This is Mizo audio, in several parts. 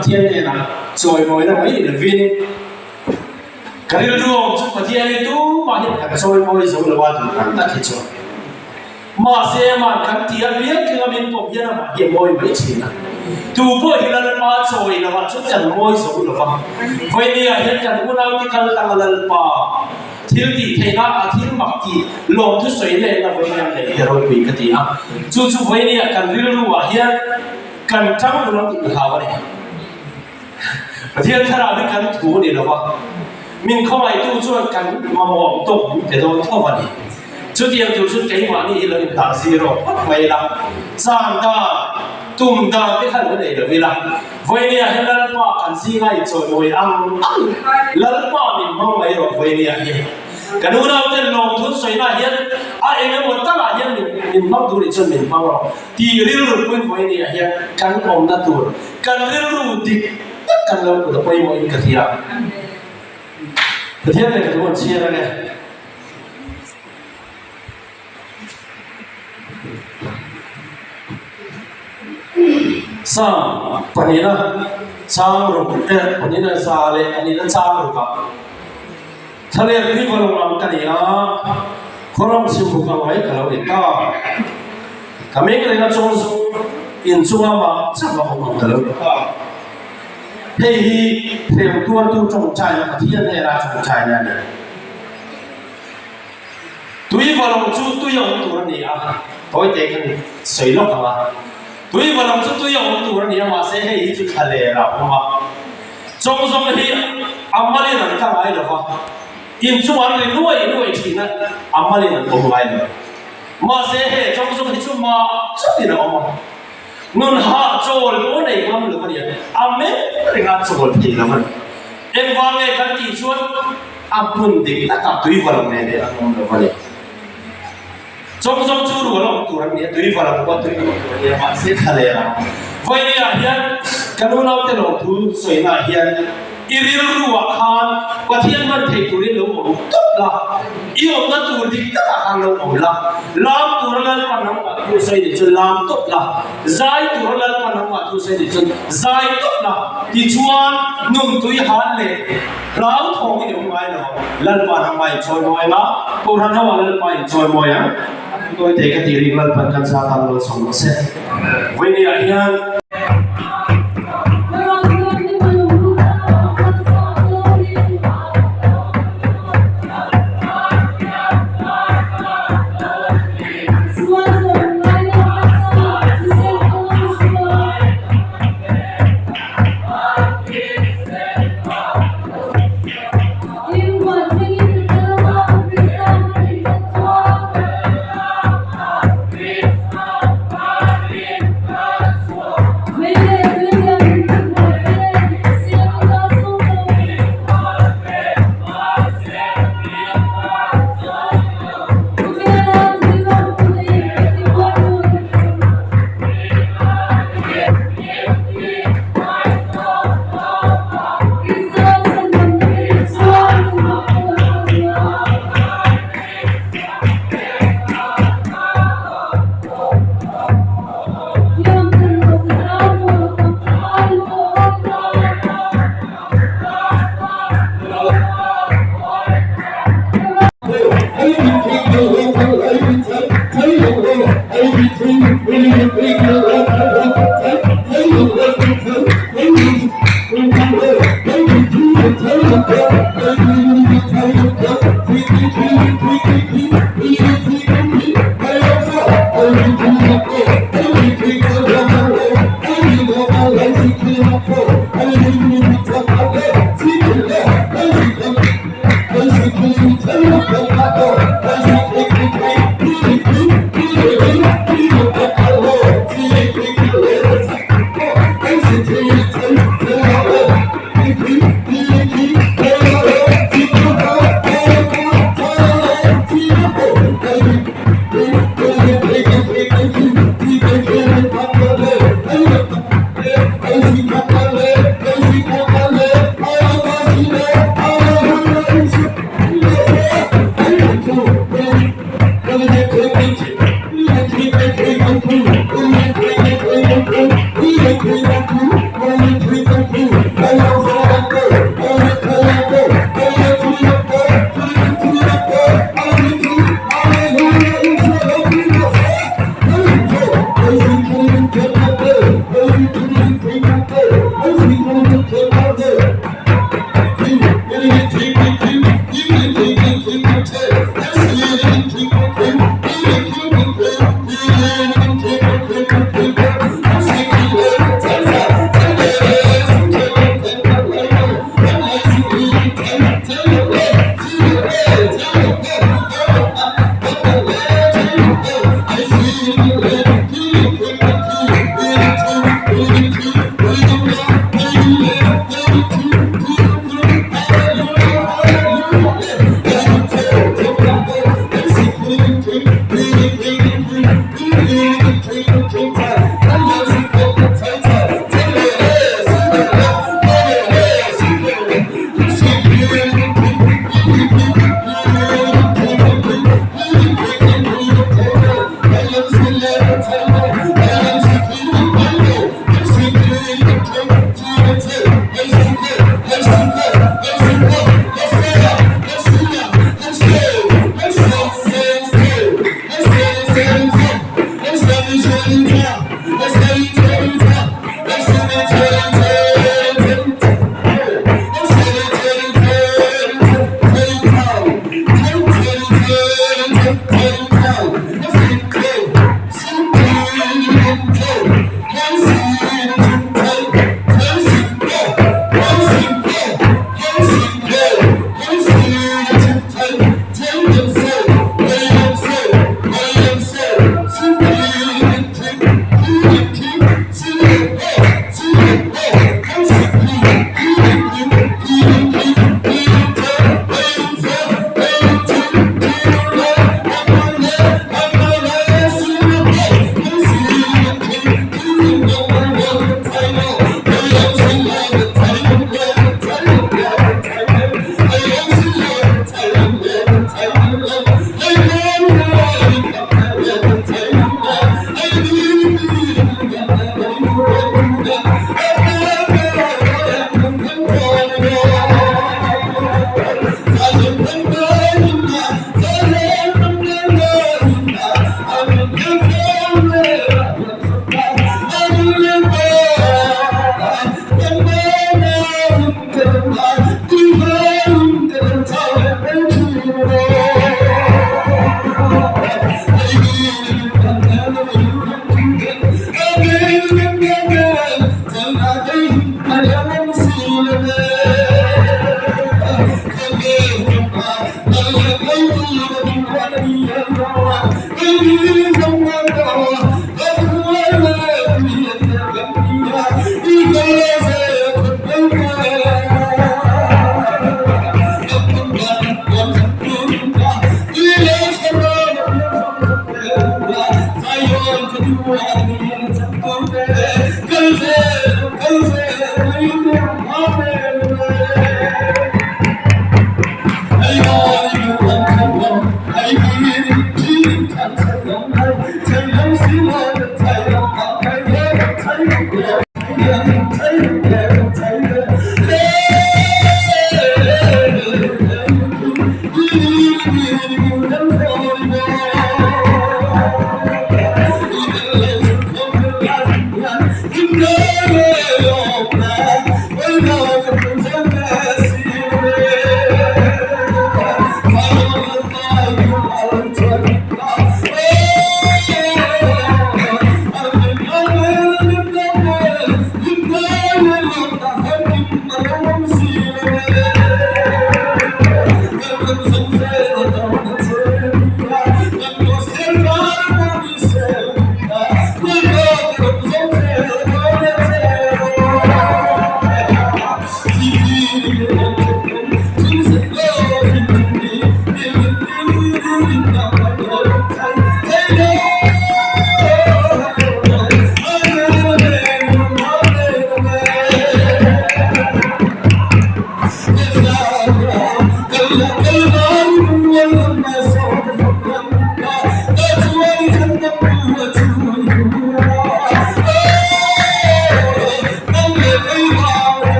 Pathian hnenah chawimawina mai ni lovin ka rilru awm chu Pathian hi tumah hian kan chawimawi zo lo a duh ang tak hi chuan mahse amah kan ti a piang tling a min pawm hian amah hi a mawi mai thin a tu pawh hi Lalpa chawi lo ah chuan kan mawi zo lo va vawinia hian kan unaute kal tang a Lalpa thil tih theihna a thil mak tih lawmthu sawi lehna vawinia neih hi ropui ka ti a chu chu vawinia kan rilru ah hian Kan tang tur ang tih ka hlau a ni. Pathian thlarau hi kan thu a ni lo va, min khawngaihtu chuan kan mamawh ang tawk min pe dawn tho a ni. Chutiang tur chuan keimahni hi lo indah zir rawh phawt mai ila, chan dan, tum dan te kha lo nei lo ila, Vawinia hian Lalpa kan zinga inchawimawi ang ang Lalpa min hmang mai rawh Vawinia hi. Kan unauten lawmthun sawinaah hian a eng emaw takah hian min hmang tur nih chuan min hmang rawh. Tih rilru pawimawh i nih ah hian kan awmna tur kan rilru dik tak kan lo kut a pawimawhin ka hria. Pathian lehkha thu an chhiar ange. Psalm pahnihna chang ruk eh pahnihna za leh pahnihna chang rukah Thlalek hi va lo ang ka ni a, khawram chhimhuk ang mai ka lo ni ta. Ka meng reng a chawng zawng inchunga mah chauh a awm ang ka lo ni ta. Hei hi hrem tuartu tawngtaina Pathian hnena tawngtaina a ni. Tui va lo chu tui a awm tur a ni a, tawite kan sawi lawk ang a. Tui va lo chu tui a awm tur a ni a, mahse hei hi chu thlaler a awm a. Chawng zawng hi a malin an tla ngai lo va, in chungah an ri nuai nuai thin a, a malin an awm ngai lo. Mahse he chawng zawng hi chu mah chutin a awm a, nun hah chawl pawh nei ngam lo a ni a, a meng reng a chawl thei lo a ni. Engvang nge kan tih chuan a hmun dik takah tui va lo nen leh an awm lo a ni. Chawng zawng chu rual awm tur an ni a, tui va lo pawh tui awm tur an ni a, mahse thla leh ang. Vawinia hian kan unaute lawmthu sawinaah hian i rilruah khan Pathian hman thei turin lo awm tawp la, i awmna tur dik takah khan lo awm la, lam tura Lalpa nangmah thu sawi nih chuan lam tawp la, zai tura Lalpa nangmah thu sawi nih chuan zai tawp la, tichuan nun tui han leh Hlauthawng i awm ngai lo. Lalpa nangmah in chawi mawi ang a, Kohhran ho ah Lalpa in chawi mawi ang. A thu tawi thei ka tih ring Lalpan kan sa tan lo chhawm rawh se. Vawiin ah hian.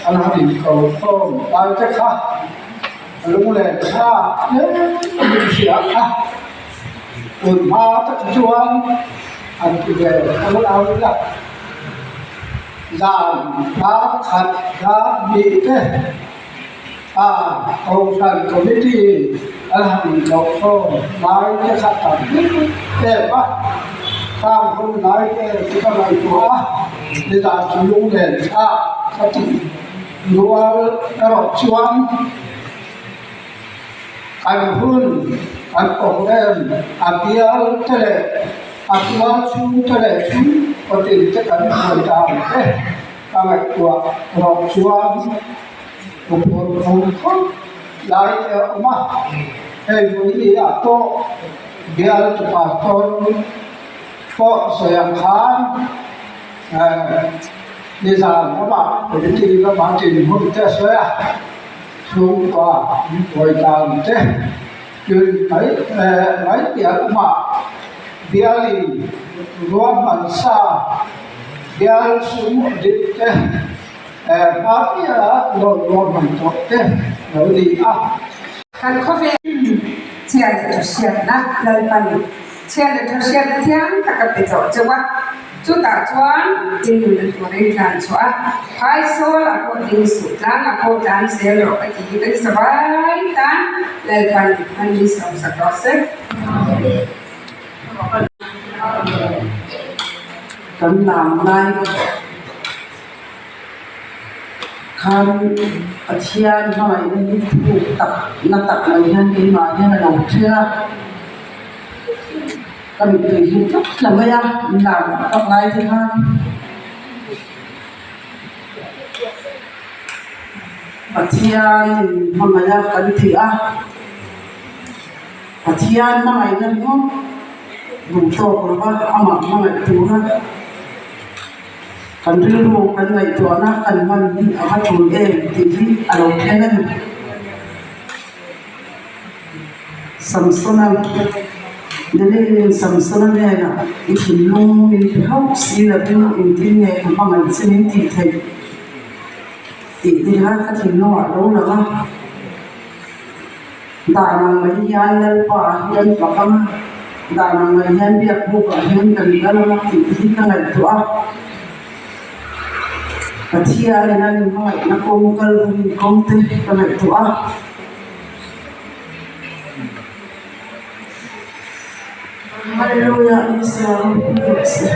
An han inko khawm lai te kha lunglen thlak hle min hria a, tun hma tak chuan an ti ve tho lo ila, zan hma khat hla hnih te a Kohhran Committee in an han inko khawm lai te kha tam em a, khang hun lai te chu ka ngaihtuah a, nizan chu lunglen thlak ka ti rual erawh chuan kan hun kan program a bial te leh a tual chhung te leh chhungkaw tin te kan hruai dan te ka ngaihtuah erawh chuan Upawr khawm khawp lai te a awm a, hei vawi ah pawh bial tupa tawn pawh sawi ang khan nizan lamah committee lama dinhmun te a sawi a, chhungkua an buai dan te tun mai mai piah lamah bialin ruahman sa bial sum audit te. Hma piaha loan ruahman tawh te lo ni a. Kan khawvel chhia leh tha hriatna Lalpan chhia leh tha hriatna thiang tak a pe tawh chauh a, chutah chuan in nun a turin tlan chhuah a, phaisawl a pawh ding suh tlang a pawh tlan zel rawh ka ti hi kan savai tan Lalpan an min sawmsak rawh se. Kan lam lai. Khan Pathian hmangaihna hi thuk tak na tak mai hian keimah hian a lo thleng a, ka mittui hi tlat tla mai a, min lam tak tak lai te khan. Pathian in hmangaih a kan ti a, Pathian hmangaihna ringawt duh tawk lova amah hmangaih tura kan rilru kan ngaihtuahna kan hman hi a va tul em tih hi a lo thleng a ni. Samsona Delilin Samsona hnenah i thinlung min pe hauh si lovin engtin nge ka hmangaih che min tih theih tih te kha ka thinlungah lo lang a. Dan ang mai hian Lalpa ah hian fak ang a, dan ang mai hian biak buk ah hian kan kal ang a tih te hi ka ngaihtuah a. Pathianin a inhmangaihna kawng kal hun kawng te ka ngaihtuah a. Hallelujah Isua ropui rawh se.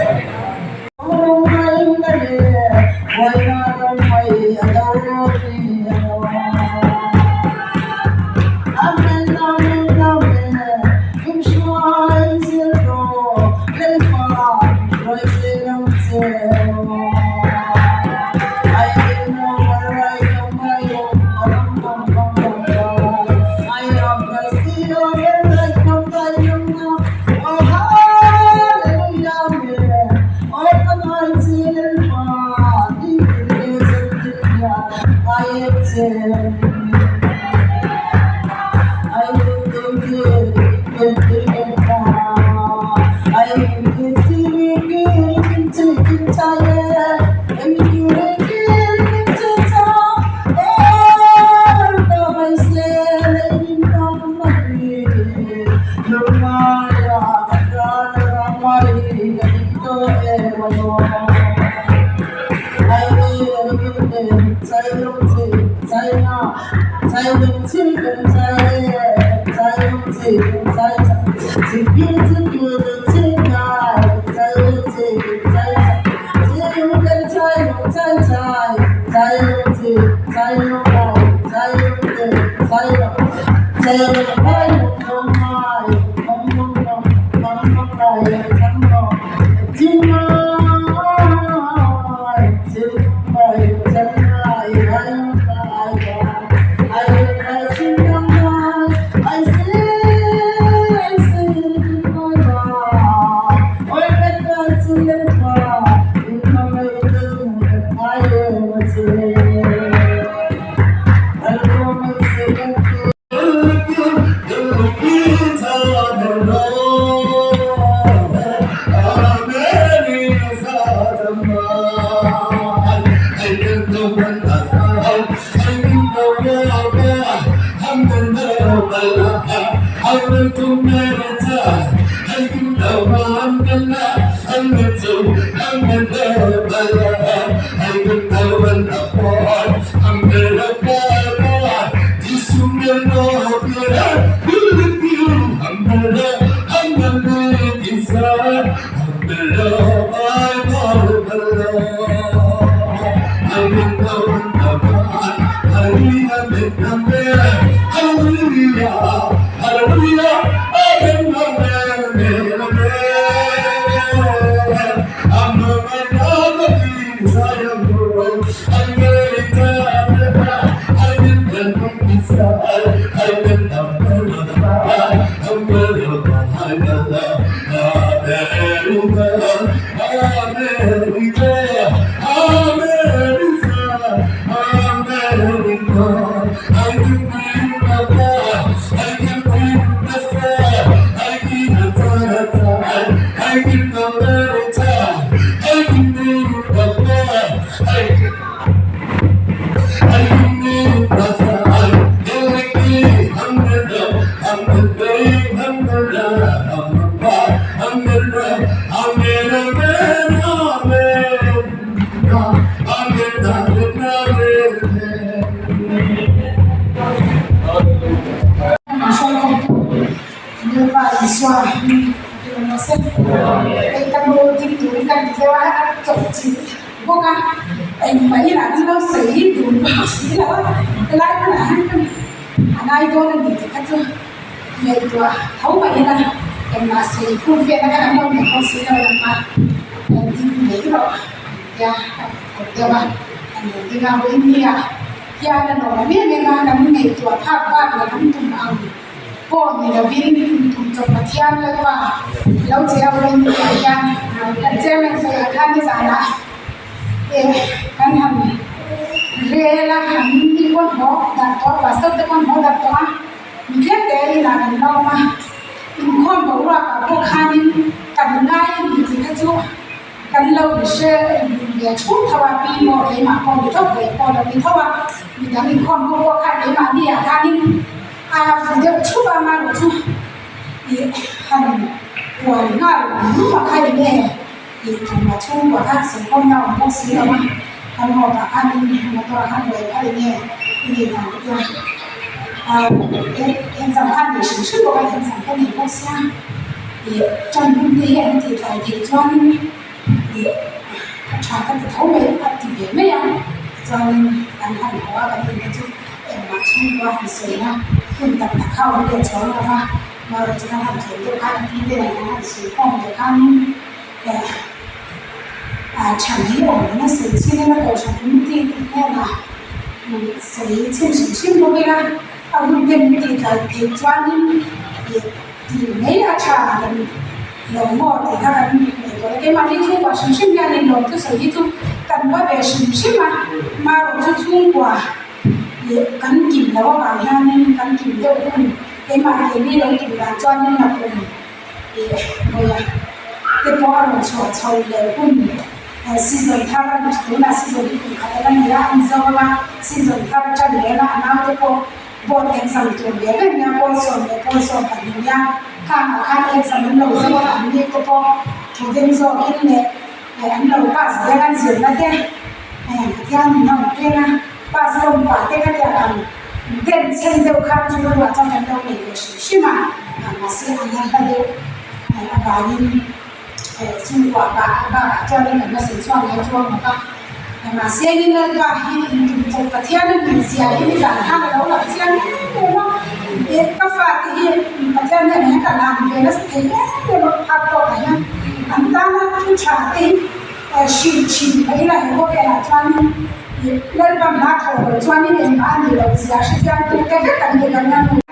Kan lo ding a, Vawinia hian a lawm em em a, kan ngaihtuah phak bak leh kan tum ang pawh ni lovin tum chawp Pathian Lalpa lo che a Vawinia hian kan chairman sawiah khan nizanah eh kan han rel a, an ni pawn haw darh tawh a, pastor te pawn haw darh tawh a, mi tlem te inah kan la awm a, inkhawm boruakah pawh khanin kan ngai a ni tih kha chu. Kan lo hre ve thu tho a, pi maw keimah pawh ni tho ve pawh lo ni tho a, midang inkhawm ho pawh khan keimahni ah khanin a fu deuh thup a, amaherawh chu ih han puan nghal rum a kha eng nge tih thuma chhungkua khan sawmkhawmna awm bawk si lo a, kan haw pah khanin motor ah khan buai kha eng nge i nih dan te chuan ah exam khan nei hrim hrim bawk a, exam ka nei bawk sia. Ih tan hun te hi an tih tlai theih chuanin ih a tha ka ti tho mai a ti ve mai a, tichuanin kan han haw a kan in te chu engmah chhungkua han sawina hun tak tak kha a awm leh chuang lo va, marawh chu kan han thlen deuh khan pi te nen an han sawi khawm leh khanin eh ah chhan hi awm nasa sawi chhin ila kohhran committee te hnenah sawi chhin hrim hrim bawk ila a hun te min tih tlai theih chuanin ih. Tih mai a tha kan lo maw tih kha kan ngaihtuah a, keimahni chhungkua hrim hrim hian in lawm thusawi hi chu kan va ve hrim hrim a, marawh chu chhungkua leh kan kim loh avang hianin kan kim deuh hun keimah keini lo kim dan chuanin a kum leh vawiah te pawh a rawn chhuah chho leh hun season thar a ni tunah season hi kum khat a la ni a, an zo anga season thar a tan leh a, a naute pawh. Board exam tur ve reng nia, pawl sawm leh pawl sawm pahnih nia, khangah khan exam an lo zo a, an ni te pawh thu ding zawkin leh an lo pass zel an zirna te Pathian in a awm peng a, pass lawm pah te kha tiang ang den chhen deuh khan chu ruah chuan kan lo nei ve hrim hrim a, mahse an la hla deuh avangin chhungkua bakah chuanin kan la sawi chhuak leh chuang bawk a. Mahse ni Lalpa hi intum chawp Pathian a nih zia hi nizan khan a lo lang chiang em em a, eh ka fate hi Pathian hnenah hian ka hlan ve nasa thei em em a phak tawkah hian an tana thu tha te hi hrilh thin phei ila he khawvelah chuanin Lalpa hma thawh loh chuanin engmah a nih loh zia hre chiang tute vek an ni kan la nu.